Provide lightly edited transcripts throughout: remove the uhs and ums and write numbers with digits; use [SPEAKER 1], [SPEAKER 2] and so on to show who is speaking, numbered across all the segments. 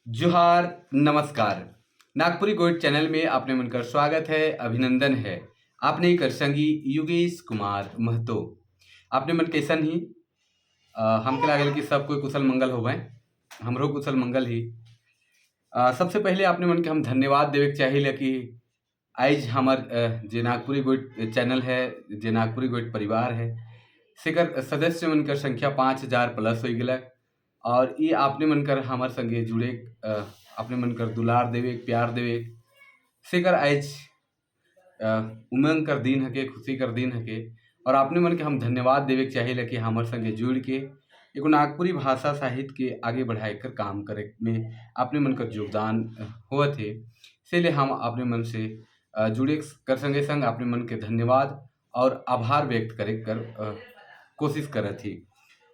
[SPEAKER 1] जोहार, नमस्कार। नागपुरी गोइट चैनल में आपने मन कर स्वागत है, अभिनंदन है। आपने कर संगी योगेश कुमार महतो। आपने मन कैसन ही? हमके लागल कि सब कोई कुशल मंगल होवे, हमरो कुशल मंगल ही। सबसे पहले आपने मन के हम धन्यवाद देवे के चाहिए कि आइज हमर जे नागपुरी गोइट चैनल है, जे नागपुरी गोइट परिवार है, सेकर सदस्य मन कर संख्या 5000 प्लस हो गया और ये आपने मन कर हमार संगे जुड़े, आपने मन कर दुलार देवे, प्यार देवे, सेकर आइज उमंग कर दिन हके, खुशी कर दिन हके और आपने मन के हम धन्यवाद देवे के चाहिए कि हमार संगे जुड़ के एगो नागपुरी भाषा साहित्य के आगे बढ़ाए कर काम करे में आपने मन कर योगदान होवत है। इसीलिए हम अपने मन से जुड़े कर संगे संग अपने मन के धन्यवाद और आभार व्यक्त करे कर कोशिश करत ही।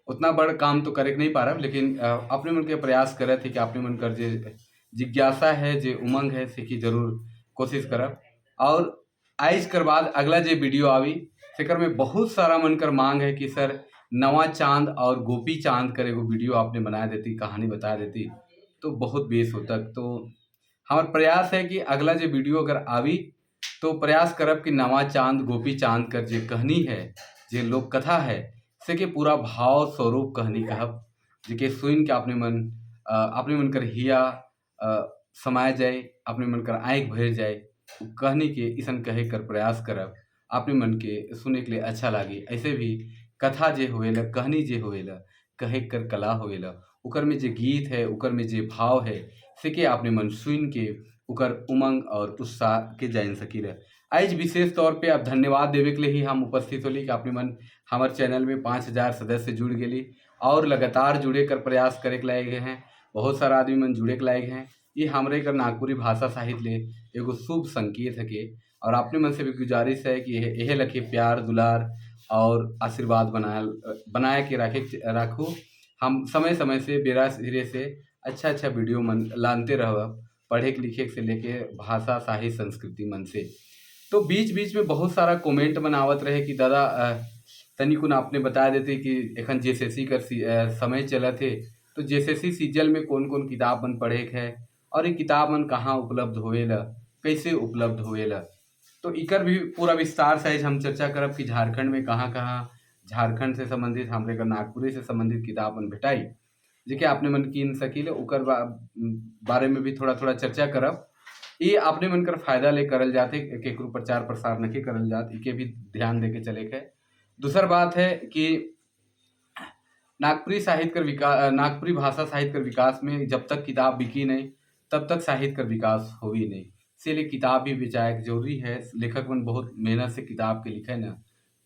[SPEAKER 1] उतना बड़ काम तो करे नहीं पा रहा, लेकिन अपने मन के प्रयास करत ही कि अपने मन कर जे जिज्ञासा है, जे उमंग है, से की जरूर कोशिश करब। और आइज कर बाद अगला जे वीडियो आवी, सेकर में बहुत सारा मन कर मांग है कि सर नवा चांद और गोपी चांद कर एगो वीडियो आपने बना देती, कहानी बता देती तो बहुत बेस होता। तो हमार प्रयास है कि अगला जे वीडियो अगर आवी तो प्रयास करब कि नवा चांद गोपी चांद कर जे कहानी है, जे लोक कथा है, से के पूरा भाव स्वरूप कहानी कहब, जेके सुन के अपने मन कर हिया समाये जाए, अपने मन कर आँख भर जाए। कहानी के इसन कहे कर प्रयास करब, अपने मन के सुने के लिए अच्छा लागी। ऐसे भी कथा जे होवेला, कहानी जे होवेला, कहे कर कला होवेला, उकर में जे गीत है, उकर में जे भाव है, से के अपने मन सुन के उकर उमंग और उत्साह के जान सकीला। आज विशेष तौर पे आप धन्यवाद देवे के लिए ही हम उपस्थित होली कि अपने मन हमारे चैनल में 5000 सदस्य जुड़ गेली और लगातार जुड़े कर प्रयास करे के लायक हैं। बहुत सारा आदमी मन जुड़े के लायक हैं। ये हमरे कर नागपुरी भाषा साहित्य ले एगो शुभ संकेत है के और अपने मन से भी गुजारिश है कि यह लखे प्यार दुलार और आशीर्वाद बनाए के रखे राखू। हम समय समय से बेरा सिरे से अच्छा अच्छा वीडियो मन लानते रहो, पढ़े लिखे से लेके भाषा साहित्य संस्कृति मन से। तो बीच बीच में बहुत सारा कमेंट बनावत रहे कि दादा तनिकुन आपने बता देते कि एखन जे एस सी कर समय चलत है, तो जे एस सी सीजल में कौन कौन किताब मन पढ़े के है और ये किताब मन कहाँ उपलब्ध होवेला, कैसे उपलब्ध होवेला। तो इकर भी पूरा विस्तार से हम चर्चा करब कि झारखंड में कहाँ कहाँ झारखंड से संबंधित हमरे का नागपुरी से संबंधित किताब मन भेटाई, जेके आपने मन कीन सकीले, उकर बारे में भी थोड़ा थोड़ा चर्चा करब। ये आपने मन कर फायदा ले करल जाते, केकरो प्रचार प्रसार नहीं करल जात, इके भी ध्यान दे के चले के। दूसर बात है कि नागपुरी साहित्य कर विकास, नागपुरी भाषा साहित्य कर विकास में जब तक किताब बिकी नहीं तब तक साहित्य कर विकास होवी नहीं। इसीलिए किताब भी बेचाए जरूरी है। लेखक मन बहुत मेहनत से किताब के लिखे न,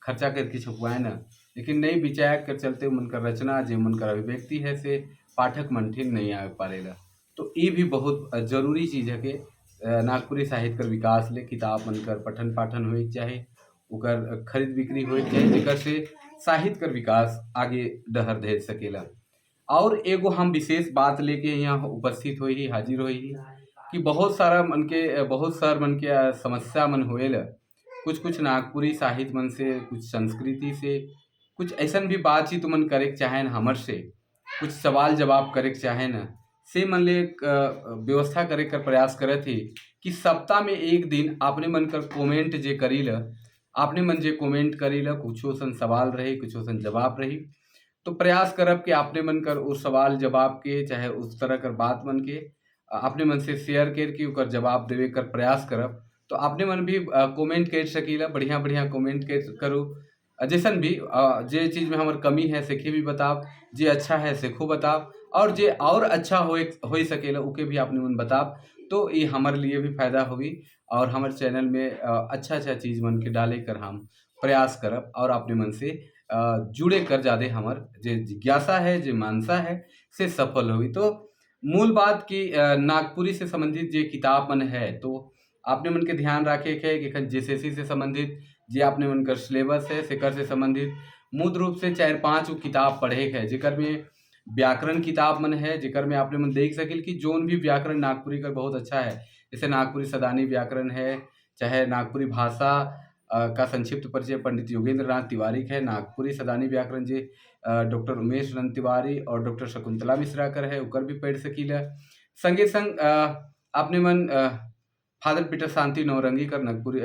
[SPEAKER 1] खर्चा करके छपवाए न, लेकिन नहीं बिचाए कर चलते मन कर रचना जो मन कर अभिव्यक्ति है से पाठक मन ठिन नहीं आवे पारेला। तो ये भी बहुत ज़रूरी चीज़ है कि नागपुरी साहित्य कर विकास ले किताब मन कर पठन पाठन होए चाहे, उकर खरीद बिक्री होए चाहे, जेकर से साहित्य कर विकास आगे डहर धर सकेला। और एगो हम विशेष बात लेके यहाँ उपस्थित होई, हाजिर होई कि बहुत सारा मन के, बहुत सार मन के समस्या मन होएला, कुछ कुछ नागपुरी साहित्य मन से, कुछ संस्कृति से, कुछ ऐसा भी बातचीत मन करे के चाहेन हमर से, कुछ सवाल जवाब करे के चाहेन, से मन ले व्यवस्था करे कर प्रयास करत ही कि सप्ताह में एक दिन आपने मन कर कमेंट जे करील, आपने मन जे कमेंट करील, कुछो सन सवाल रही, कुछो सन जवाब रही, तो प्रयास करब कि आपने मन कर उस सवाल जवाब के, चाहे उस तरह कर बात मन के अपने मन से शेयर करके उकर जवाब देवे कर प्रयास करब। तो आपने मन भी कमेंट कर सकीला, बढ़िया बढ़िया कमेंट कर करो, जैसन भी जे चीज़ में हमार कमी है सेखे भी बताब, जे अच्छा है सेखो बताब और जे और अच्छा हो सकेला उके भी आपने मन बताब। तो ये हमारे लिए भी फायदा होगी और हमारे चैनल में अच्छा अच्छा चीज़ मन के डाले कर हम प्रयास करब और अपने मन से जुड़े कर ज़्यादा हमार जे जिज्ञासा है, जे मानसा है से सफल होगी। तो मूल बात कि नागपुरी से संबंधित जे किताब मन है तो आपने मन के ध्यान रखे के कि जे एस सी से संबंधित जे आपने मन कर सिलेबस है सेकर से संबंधित मूल रूप से 4-5 किताब पढ़े है, जेकर में व्याकरण किताब मन है, जेकर में आपने मन देख सकिल कि जोन भी व्याकरण नागपुरी का बहुत अच्छा है, जैसे नागपुरी सदानी व्याकरण है, चाहे नागपुरी भाषा का संक्षिप्त परिचय पंडित योगेंद्र नाथ तिवारी का है, नागपुरी सदानी व्याकरण जे डॉक्टर उमेश नंद तिवारी और डॉक्टर शकुंतला मिश्रा कर है, उकर भी पढ़ सकीला। संगे संग आपने मन फादर पीटर शांति नौरंगी कर नागपुरी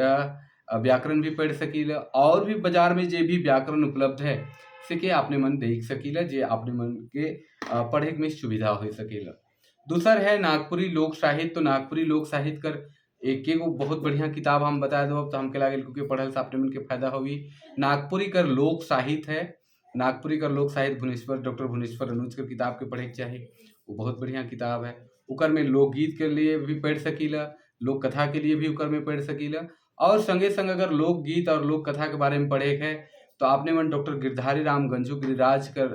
[SPEAKER 1] व्याकरण भी पढ़ सकीला। और भी बाजार में जे भी व्याकरण उपलब्ध है से के आपने मन देख सकीला, जे आपने मन के पढ़े में सुविधा हो सकेला। दूसर है नागपुरी लोक साहित्य। तो नागपुरी लोक साहित्य कर एक एगो बहुत बढ़िया किताब हम बता दो तो हमके लागेल क्योंकि पढ़ल से आपने मन के फायदा होगी। नागपुरी कर लोक साहित्य है, नागपुरी कर लोक साहित्य भुवनेश्वर डॉक्टर भुवनेश्वर अनुज कर किताब के पढ़े के चाही, वो बहुत बढ़िया किताब है। उकर में लोकगीत के लिए भी पढ़ सकीला, लोक कथा के लिए भी उकर में पढ़ सकीला। और संगे संग अगर लोकगीत और लोक कथा के बारे में पढ़े के है तो आपने मन डॉक्टर गिरधारी राम गंजू गिरिराज कर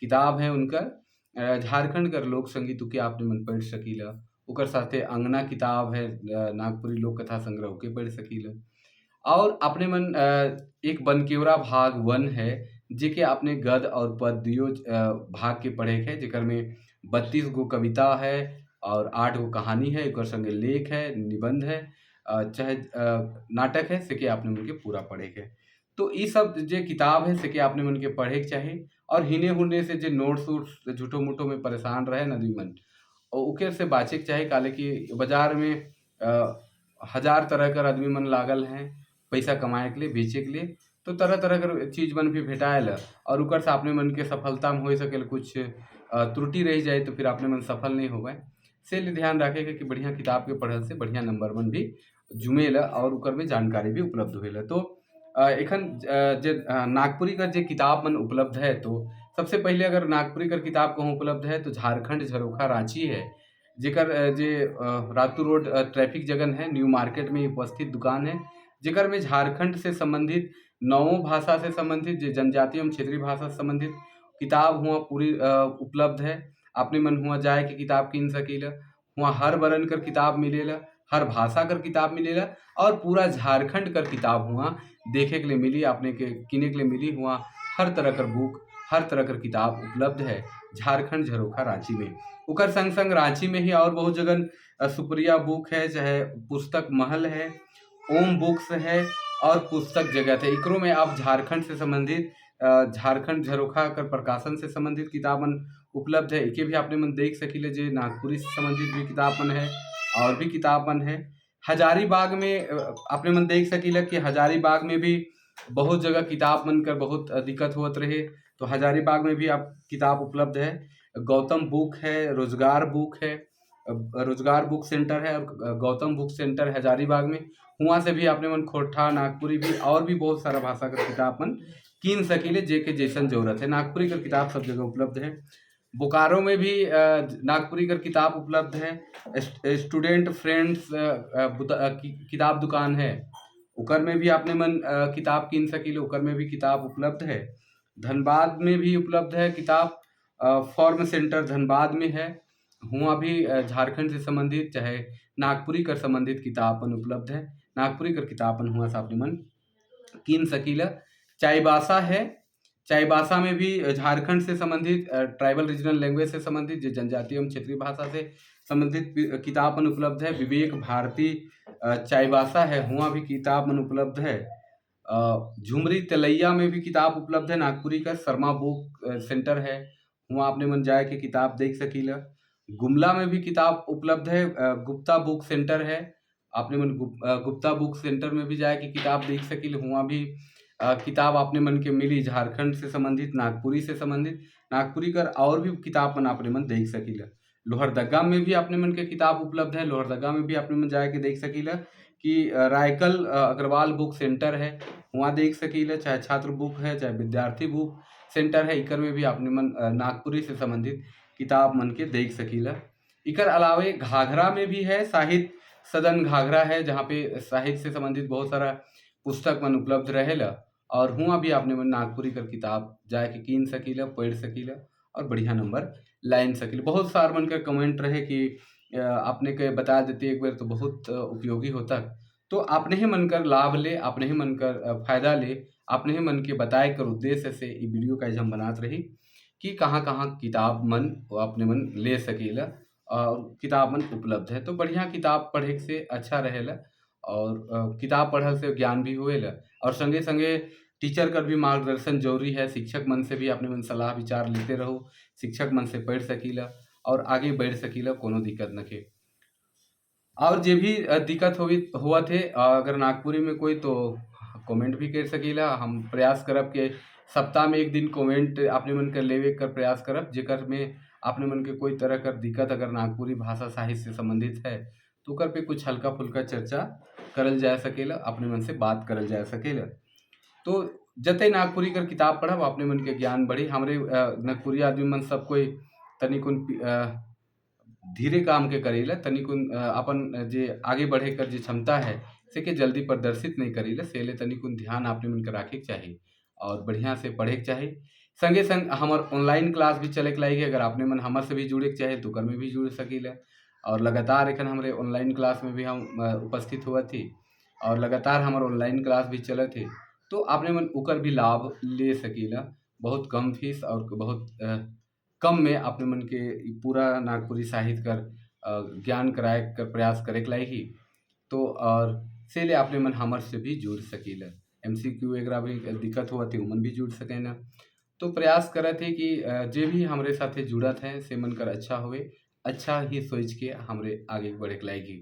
[SPEAKER 1] किताब है उनकर झारखंड कर लोक संगीत के आपने मन पढ़ सकीला। उकर साथे अंगना किताब है नागपुरी लोक कथा संग्रह के पढ़ सकीला। और अपने मन एक बनकेवरा भाग 1 है जेके आपने गद और पद दियो भाग के पढ़े के है, जेकर में 32 गो कविता है और 8 गो कहानी है, एक संगे लेख है, निबंध है, चाहे नाटक है, से के आपने मन के पूरा पढ़े के। तो ये सब जे किताब है से के आपने मन के पढ़े के चाही। और हिने हुने से जे नोट्स वोट्स झूठो मूठो में परेशान रहे न मन और उके से बाचे के चाही, काले कि बाजार में हजार तरह कर आदमी मन लागल हैं पैसा कमाए के लिए, बेचे के लिए, तो तरह तरह कर चीज़ मन भी भेटाएल और उकर से आपने मन के सफलता में हो सकेल कुछ त्रुटि रह जाए तो फिर आपने मन सफल नहीं हो गए। से लिए ध्यान रखे के कि बढ़िया किताब के पढ़ल से बढ़िया नंबर मन भी जुमेल और उकर में जानकारी भी उपलब्ध होएला। तो एखन जे नागपुरी का जे किताब मन उपलब्ध है तो सबसे पहले अगर नागपुरी कर किताब कहूँ उपलब्ध है तो झारखंड झरोखा रांची है, जेकर जे रातू रोड ट्रैफिक जगन है, न्यू मार्केट में उपस्थित दुकान है, जेकर में झारखंड से संबंधित 9 भाषा से संबंधित जे जनजातीय एवं क्षेत्रीय भाषा से संबंधित किताब हुआ पूरी उपलब्ध है। अपने मन हुआ जाए के किताब किन सकीला, हुआ हर बरन कर किताब मिलेला, हर भाषा कर किताब मिलेला और पूरा झारखंड कर किताब हुआ देखे के लिए मिली, आपने के किने के लिए मिली। हुआ हर तरह कर बुक, हर तरह कर किताब उपलब्ध है झारखंड झरोखा रांची में। उकर संग संग रांची में ही और बहुत जगह सुप्रिया बुक है, चाहे पुस्तक महल है, ओम बुक्स है और पुस्तक जगत है। इकरो में आप झारखंड से संबंधित झारखंड झरोखा कर प्रकाशन से संबंधित किताब मन उपलब्ध है। इके भी आपने मन देख सकीले जे नागपुरी से संबंधित भी किताब मन है और भी किताब मन है। हजारीबाग में आपने मन देख सकीला कि हजारीबाग में भी बहुत जगह किताब मन कर बहुत दिक्कत होत रहे, तो हजारीबाग में भी आप किताब उपलब्ध है। गौतम बुक है, रोजगार बुक है, रोजगार बुक सेंटर है और गौतम बुक सेंटर हजारीबाग में, वहाँ से भी आपने मन खोरठा नागपुरी भी और भी बहुत सारा भाषा का किताब मन किन सकीले जे के जैसन जरूरत है। नागपुरी का किताब सब जगह उपलब्ध है। बोकारो में भी नागपुरी का किताब उपलब्ध है। स्टूडेंट फ्रेंड्स किताब दुकान है, उकर में भी आपने मन किताब किन सकीले, उकर में भी किताब उपलब्ध है। धनबाद में भी उपलब्ध है किताब, फॉर्म सेंटर धनबाद में है, हुआ भी झारखंड से संबंधित चाहे नागपुरी कर संबंधित किताब मन उपलब्ध है। नागपुरी कर किताब मन हुआ से आपने मन किन सकीला। चाईबासा है, चाईबासा में भी झारखंड से संबंधित ट्राइबल रीजनल लैंग्वेज से संबंधित जो जनजातीय एवं क्षेत्रीय भाषा से संबंधित किताब मन उपलब्ध है। विवेक भारती चाईबासा है, हुआ भी किताब मन उपलब्ध है। झुमरी तलैया में भी किताब उपलब्ध है। नागपुरी का शर्मा बुक सेंटर है, वहाँ आपने मन जाए के किताब देख सकीला। गुमला में भी किताब उपलब्ध है, गुप्ता बुक सेंटर है, आपने मन गुप्ता बुक सेंटर में भी जाए के किताब देख सकील, वहाँ भी किताब आपने मन के मिली झारखंड से संबंधित, नागपुरी से संबंधित, नागपुरी कर और भी किताब मन आपने मन देख सकीला। लोहरदगा में भी आपने मन के किताब उपलब्ध है, लोहरदगा में भी आपने मन जाए के देख सकीला कि रायकल अग्रवाल बुक सेंटर है, वहाँ देख सकीला, चाहे छात्र बुक है चाहे विद्यार्थी बुक सेंटर है, इकर में भी आपने मन नागपुरी से संबंधित किताब मन के देख सकीला। इकर अलावे घाघरा में भी है, साहित्य सदन घाघरा है, जहाँ पे साहित्य से संबंधित बहुत सारा पुस्तक मन उपलब्ध रहेला और हुआ भी आपने मन नागपुरी कर किताब जाए के कीन सकीला, पढ़ सकीला और बढ़िया नंबर लाइन सकीला। बहुत सार मन का कमेंट रहे कि आपने के बता देते एक बार तो बहुत उपयोगी होता। तो आपने ही मन कर लाभ ले, आपने ही मन कर फायदा ले, आपने ही मन के बताए कर उद्देश्य से ये वीडियो का हम बनात रही कि कहाँ कहाँ किताब मन अपने मन ले सकीला और किताब मन उपलब्ध है। तो बढ़िया किताब पढ़े से अच्छा रहेला और किताब पढ़ल से ज्ञान भी होएला और संगे संगे टीचर का भी मार्गदर्शन जरूरी है। शिक्षक मन से भी अपने मन सलाह विचार लेते रहो, शिक्षक मन से पढ़ सकीला और आगे बढ़ सकीला, कोनो दिक्कत नखे। और जे भी दिक्कत होवी होवत है अगर नागपुरी में कोई, तो कमेंट भी कर सकीला। हम प्रयास करब के सप्ताह में एक दिन कमेंट आपने मन के लेवे कर प्रयास करब, जेकर में आपने मन के कोई तरह कर दिक्कत अगर नागपुरी भाषा साहित्य से संबंधित है तो ओकर पे कुछ हल्का फुल्का चर्चा करल जा सकेला, अपने मन से बात करल जा सकेला। तो जते नागपुरी कर किताब पढ़ब, अपने मन के ज्ञान बढ़ी। हमरे नागपुरी आदमी मन सब कोई तनिकुन धीरे काम के करेला, तनिकुन अपन जे आगे बढ़े कर जे क्षमता है से के जल्दी प्रदर्शित नहीं करेला। से ले तनिकुन ध्यान आपने मन के राखे के चाही और बढ़िया से पढ़े के चाही। संगे संग हमर ऑनलाइन क्लास भी चले के लागी, अगर आपने मन हमर से भी जुड़े के चाहे तो ओकर में भी जुड़ सकीला। और लगातार एखन हमरे ऑनलाइन क्लास में भी हम उपस्थित होवत ही और लगातार हमर ऑनलाइन क्लास भी चलत है, तो आपने मन ओकर भी लाभ ले सकीला। बहुत कम फीस और बहुत कम में आपने मन के पूरा नागपुरी साहित्य कर ज्ञान कराए कर प्रयास करे के लागी। तो और से ले आपने मन हमर से भी जुड़ सकीला। MCQ वगैरह भी दिक्कत होवत है उमन भी जुड़ सकें ना। तो प्रयास करत है कि जे भी हमरे साथे जुड़त हैं से मन कर अच्छा होवे, अच्छा ही सोच के हमरे आगे बढ़े के लागी।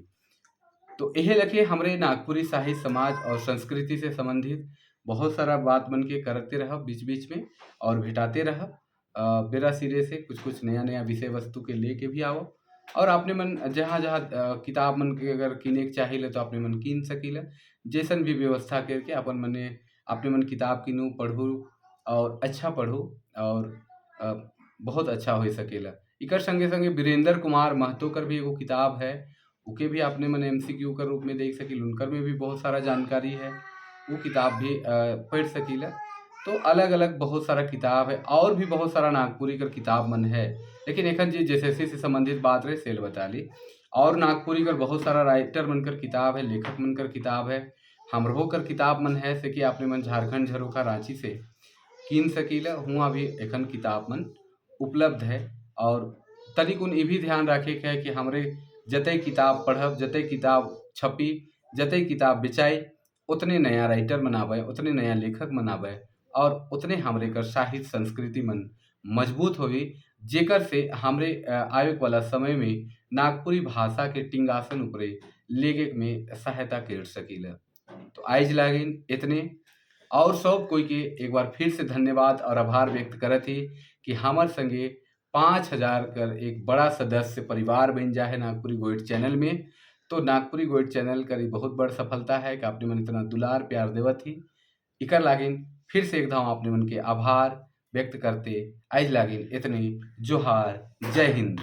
[SPEAKER 1] तो यही लखे हमरे नागपुरी साहित्य समाज और संस्कृति से संबंधित बहुत सारा बात मन के करते रह बीच बीच में और भेटाते रह। बेरा सिरे से कुछ कुछ नया नया विषय वस्तु के लेके भी आओ। और आपने मन जहाँ जहाँ किताब मन के अगर किने के चाहिए तो आपने मन किन सकीला, जैसन भी व्यवस्था करके अपन मने अपने मन किताब किनू, पढ़ू और अच्छा पढ़ू और बहुत अच्छा हो सकेला। इकर संगे संगे वीरेंद्र कुमार महतो कर भी एगो किताब है, उके भी आपने मन MCQ कर रूप में देख सकील, उनकर में भी बहुत सारा जानकारी है, वो किताब भी पढ़ सकीला। तो अलग अलग बहुत सारा किताब है और भी बहुत सारा नागपुरी कर किताब मन है, लेकिन एखन जे जेएसएससी से संबंधित बात रहे सेल बता ली। और नागपुरी कर बहुत सारा राइटर मन कर किताब है, लेखक मन कर किताब है, हमरो कर किताब मन है, से कि आपने मन झारखंड झरोखा रांची से किन सकीला, हुआ भी एखन किताब मन उपलब्ध है। और तनिकुन ये भी ध्यान रखे के है कि हमरे जते किताब पढ़ब, जते किताब छपी, जते किताब बेचाई, उतने नया राइटर मनावे, उतने नया लेखक मनावे और उतने हमरे कर साहित्य संस्कृति मन मजबूत होई, जेकर से हमरे आवे वाला समय में नागपुरी भाषा के टिंगासन ऊपरे लेके में सहायता कर सकीला। तो आइज लागिन इतने और सब कोई के एक बार फिर से धन्यवाद और आभार व्यक्त करत ही कि हमर संगे 5000 कर एक बड़ा सदस्य परिवार बन जाए नागपुरी गोइट चैनल में। तो नागपुरी गोइट चैनल कर बहुत बड़ सफलता है कि आपने मन इतना दुलार प्यार देवत ही। इकर लागिन फिर से एक दाव आपने मन के आभार व्यक्त करते आइज लागिन इतने। जोहार, जय हिंद।